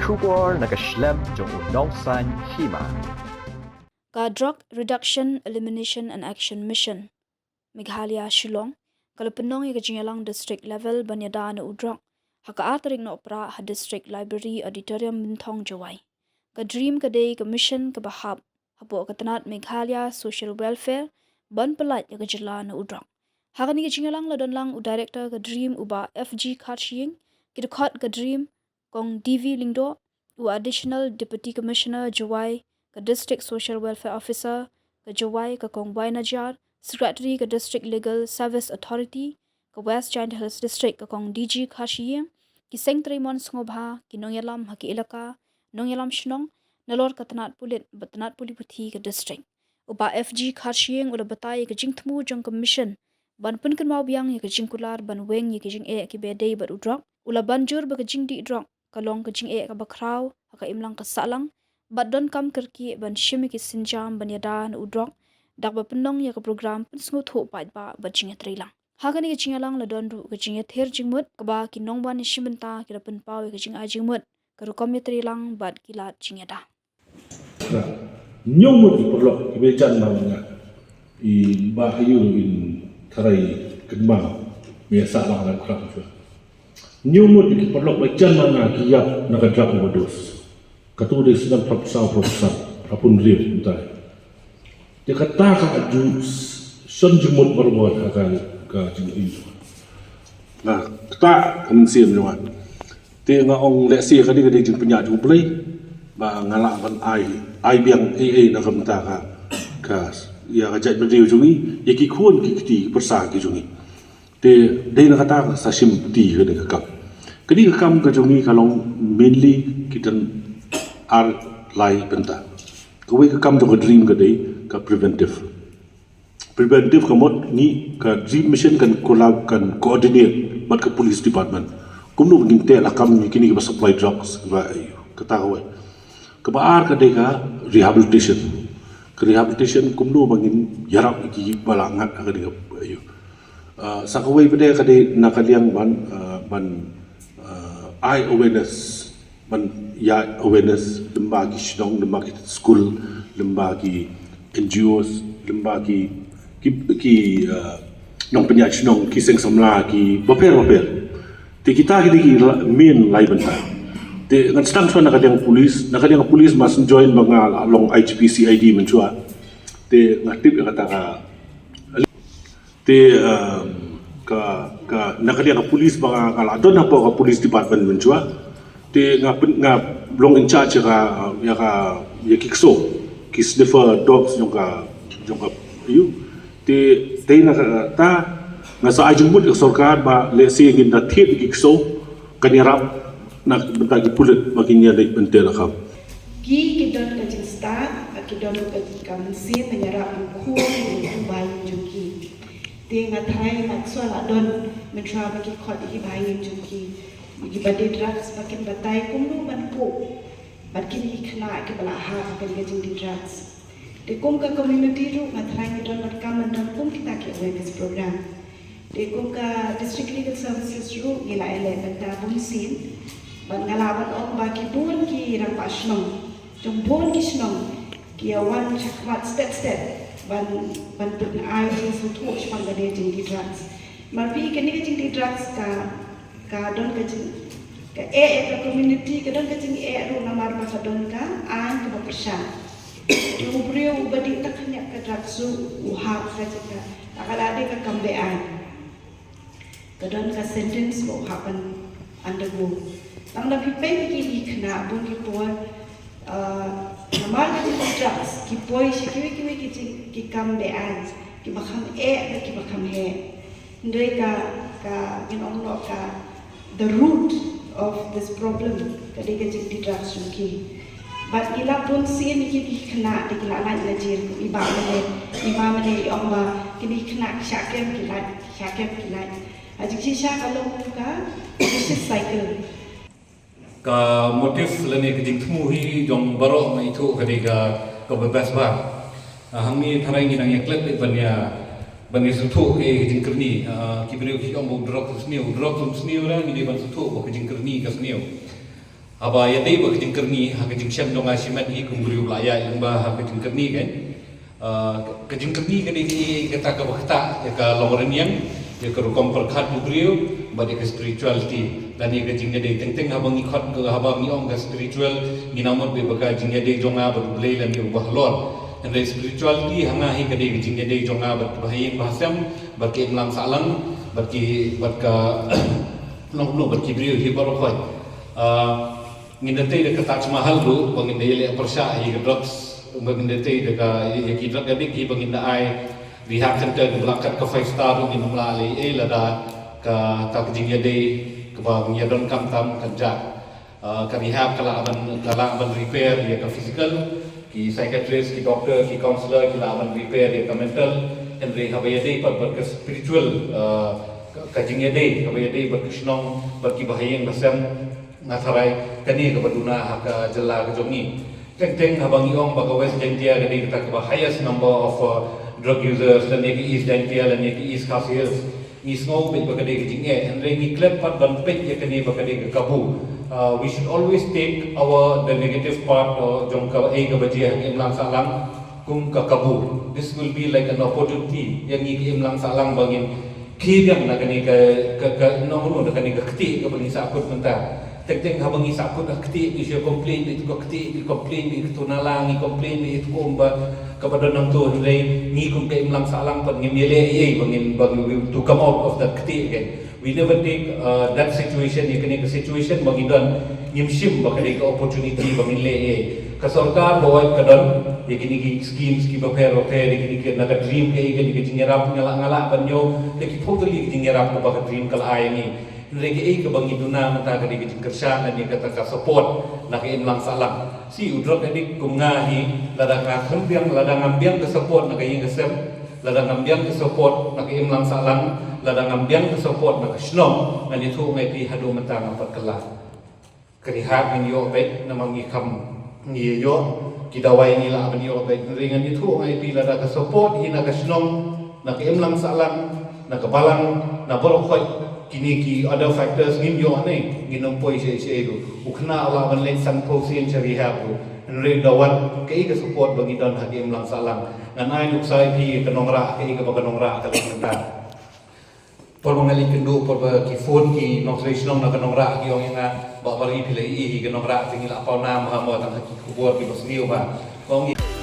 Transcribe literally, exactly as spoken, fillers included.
Khubor na ka shlem jong u nongsaiñ hima. Ka Drug Reduction, Elimination and Action Mission Meghalaya Shillong ka la pynlong ïa ka jingïalang district level ban ïada na u drok ha ka ar tarik Nohprah ha District Library Auditorium Bynthong Jowai. Ka DREAM ka dei ka mission kaba hap hapoh ka tnat Meghalaya Social Welfare ban pyllait ïa ka jylla na u drok. Ha kane ka jingïalang la don lang u Director ka DREAM u Bah F G Kharshiing, ki dkhot ka DREAM Kong D V Lyngdoh, u Additional Deputy Commissioner Jowai, ka District Social Welfare Officer ka Jowai ka Kong Wai Najar, Secretary ka District Legal Service Authority ka West Jaintia Hills District ka Kong D G Kharshiing, ki seng trei mon sngewbha, ki nongïalam ha ki elaka, nongïalam shnong, nalor ka tnat pulit bad tnat pule puthi ka district. U Bah F G Kharshiing u la batai ïa ka jingthmu jong ka mission ban pynkynmaw biang ïa ka jingkular ban weng ïa ka jingeh kiba dei bad u drok. U la ban jur ba ka jingdih drok ka long ka jingeh kaba khraw ha ka imlang ka sahlang bad donkam kyrkieh ban shim ïa ki sienjam ban ïada na u drok da kaba pynlong ïa ka program pynsngewthuh paidbah bad jingïatreilang. Ha kane ka jingïalang la don ruh ka jingïathir jingmut kaba ki nongwan ïashim bynta ki la pynpaw ïa ka jingai jingmut, ka rukom ïatreilang bad ki lad jingïada. Ñiewmut ki paralok kiba jan man nga, i ba ha ïu in tharai kynmaw me sah lang na khrak. Ñiewmut ki paralok ba jan man nga ki ïap na ka drug overdose. Katu dei snem phrapsaw phrapsan, phraphew hynriew mynta. Te kata ka ju shon jingmut barabor ha ka, ka jingim. Nga kata ka mynsiem jong nga. Te nga ong lehse ka dei, ka dei jingpynïaid jong U Blei ba nga lah ban ai, ai biang ei ei na ka bynta ka, ka, ïa ka jaitbynriew jong ngi, ïa ki khun ki kti ki pyrsa ki jong ngi. Te dei na kata ka sa shim kti ka dei ka kam. Ka dei ka kam ka jong ngi ka long mainly ki don ar lai bynta. Kawei ka kam jong ka DREAM ka dei ka preventive. Preventive ka mut ngi ka DREAM mission kan collab, kan coordinate bad ka police department. Kumno ba ngin teh lakam ïa kine kiba supply drugs, kiba, eh, kata kawei. Kaba ar ka dei ka rehabilitation. Ka rehabilitation kumno ba ngin ïarap ïa kiba la ngat ha ka dei ka, eh, ah, sa kawei pat ka dei na ka liang ban, ah, ban, ah, ai awareness, ban ïa awareness lyngba ki shnong, lyngba ki skul, lyngba ki N G Os, lyngba ki, ki, ki, ah, nongpynïaid shnong, ki seng samla, ki bapher bapher. Te kita ki dei ki la, main lai bynta. Te ngan sdang shuwa na ka liang police, na ka liang police ma shu join ba nga la long I G P C I D mynshuwa. Te nga tip ïa kata ka Te, um, ka, ka, na ka liang ka police ba nga, nga la don hapoh ka police department mynshuwa. Te nga pyn-, nga long in charge ïa ka, ïa ka, ïa ki ksew, ki sniffer dogs jong ka, jong ka, ïa. Te, te na kata, nga sa ai jingmut ïa ka sorkar ba lehse ngin da thied ïa ki ksew, kan ïarap na bynta ki pulit ba kin ïa leit ban teh lakam. Ki, ki don ka jingstad, ki don ka, ka mynsiem ban ïarap ïa u khun, ïa u ba ïing jong ki. Te nga tharai nga shu la don mynshuwa ba ki khot ïa ki ba ïing jong ki, ïa kiba die drugs ba kin batai kumno ban cope bad kine ki khynnah kiba la hap ha ka jingdie drugs. Te kum ka community ruh nga tharai ngi don bad kam ban don kum kita ki awareness program. Te kum ka District Legal Services ruh ngi la ïaleh bynta bun sien. Bad nga lah ban ong ba ki bun ki rangbah shnong jong bun ki shnong ki ïa wan shakhmat stet stet ban, ban pynai jingsngewthuh shaphang kane ka jingdie drugs. Namar phi kane ka jingdie drugs ka, ka don ka jing, ka eh ïa ka community, ka don ka jingeh ruh namar ba ka don ka aiñ kaba pyrshah. Te u briew uba dih tang khyndiat ka drugs ruh u hap ka jaka, ka la dei ka kam beaiñ. Ka don ka sentence ba u hap ban undergo. Tang da phi peit ïa ki khynnah bun ki por, ah, namar ka jingdie drugs ki poi sha kiwei kiwei ki jing, ki kam beaiñ, kiba kham eh bad kiba kham heh. Hynrei ka, ka, ngin ong noh ka, the root of this problem ka dei ka jingdie drugs jong ki. Bad ngi lap bun sien ïa kine ki khynnah te ki la lait na jel, kum i Bah mynne, i Bah mynne i ong ba kine ki khynnah ki shah kem ki lait, shah kem ki lait. Ha jingshisha ka long ka vicious cycle. Ka motive lane ka jingthmu hi jong baroh nga ithuh ka dei ka, kaba best ba. Ah, hangne tharai ngi nang ïa klet ban ïa, ban ïa sngewthuh ïa ka jingkyrni. Ah, ki briew ki ong ba u drok um sniew, u drok um sniew, ngi dei ban sngewthuh ba ka jingkyrni ka sniew. Haba ïadei bad ka jingkyrni, ha ka jingshem jong nga shimet hi kum u briew ba la ïaid lyngba ha ka jingkyrni kan. Ah, ka jingkyrni ka dei kata kaba ktah ïa ka longrynieng, ïa ka rukom pyrkhat u briew, bad ïa ka spirituality. Lane ka jingïadei, teng teng haba ngi khot, haba ngi ong ka spiritual, ngi nang mut beit ba ka jingïadei jong nga bad U Blei lane uba halor. Hynrei spirituality ha nga hi ka dei ka jingïadei jong nga bad ki bahaïing bahasem, bad ki imlang sahlang, bad ki, bad ka nongno, bad ki briew hi baroh khoit. Ah, ngin da tei da ka Taj Mahal ruh ba ngin da ïaleh pyrshah ïa ka drugs, ba ngin da tei da ka, ïa ki drug addict hi ba ngin da ai rehab center kiba la kat ka five star ruh ngin ym lah leh ei lada ka, ka jingïadei kaba ngi ïa donkam tam kan jah. Ah, ka rehab ka lah ban, ka lah ban repair ïa ka physical, ki psychiatrist, ki doctor, ki counselor ki lah ban repair ïa ka mental. Hynrei haba ïadei pat bad ka spiritual, ah, ka, ka jingïadei, haba ïadei bad ka shnong, bad ki bahaïing bahasem, nga tharai kane kaba duna ha ka jylla ka jong ngi. Teng teng haba ngi ong ba ka West Jaintia ka dei kata kaba highest number of, uh, drug users, lane ka East Jaintia, lane ka East Khasi Hills, ngi sngew beit ba ka dei ka jingeh, hynrei ngi klet pat ban peit ïa kane ba ka dei ka kabu. Uh, we should always take our, the negative part, uh, jong kaei kaba jia ha ka imlang sahlang kum ka kabu. This will be like an opportunity ïa ngi ki imlang sahlang ba ngin khie biang na kane ka, ka, ka, nongno, na kane ka ktieh kaba ngi sahkut mynta. Teng teng haba ngi sahkut ha ktieh, ngi shu complain beit ïa ka ktieh, ngi complain beit ïa ka tu nala, ngi complain beit ïa ka um ba kaba don hangto, hynrei ngi kum ka imlang sahlang pat ngim ïaleh ei ei ba ngin, ba ngin, to come out of that ktieh again. We never take, uh, that situation, ïa kane ka situation ba ngi don, ngim shim ba ka dei ka opportunity ba ngin leh ei ei. Ka sorkar ba wat ka don ïa kine ki schemes kiba pher ba pher, ïa kine ki, na ka DREAM kaei, kane ka jingïarap nga lah, nga lah ban ïoh da ki phew tylli ki jingïarap kaba ka DREAM ka la ai ïa ngi. Hynrei kaei kaba ngi duna mynta ka dei ka jingkyrshan lane kata ka support na ka imlang sahlang. Shi u drug addict kum nga hi, lada nga khlem biang, lada ngam biang ka support na ka ïing ka sem, lada ngam biang ka support na ka imlang sahlang, lada ngam biang ka support na ka shnong, ngan ïathuh ïa phi haduh mynta ngam pat kylla. Ka rehab ngin ïoh beit namar ngi kham, ngi ïoh, ki dawai ngi lah ban ïoh beit, hynrei ngan ïathuh ïa phi, lada ka support hi na ka shnong, na ka imlang sahlang, na ka balang, na baroh khoit, kine ki other factors ngim ïoh ne, ngin ym poi shaei shaei ruh. U khynnah u lah ban leit san phew sien sha rehab ruh, hynrei da wan kaei ka support ba ngi don ha ka imlang sahlang. Ngan ai nuksa ïa phi ka nongrah, kaei kaba ka nongrah ka leh mynta. Por ba nga leit kynduh, por ba ki phone ki nongtrei shnong na ka nongrah ki ong ïa nga, Bah Bari, phi la ïohi hi ka nongrah? Te ngi la pawnam ha mo tang ha ki khubor kiba sniew ba. Ka ong ïa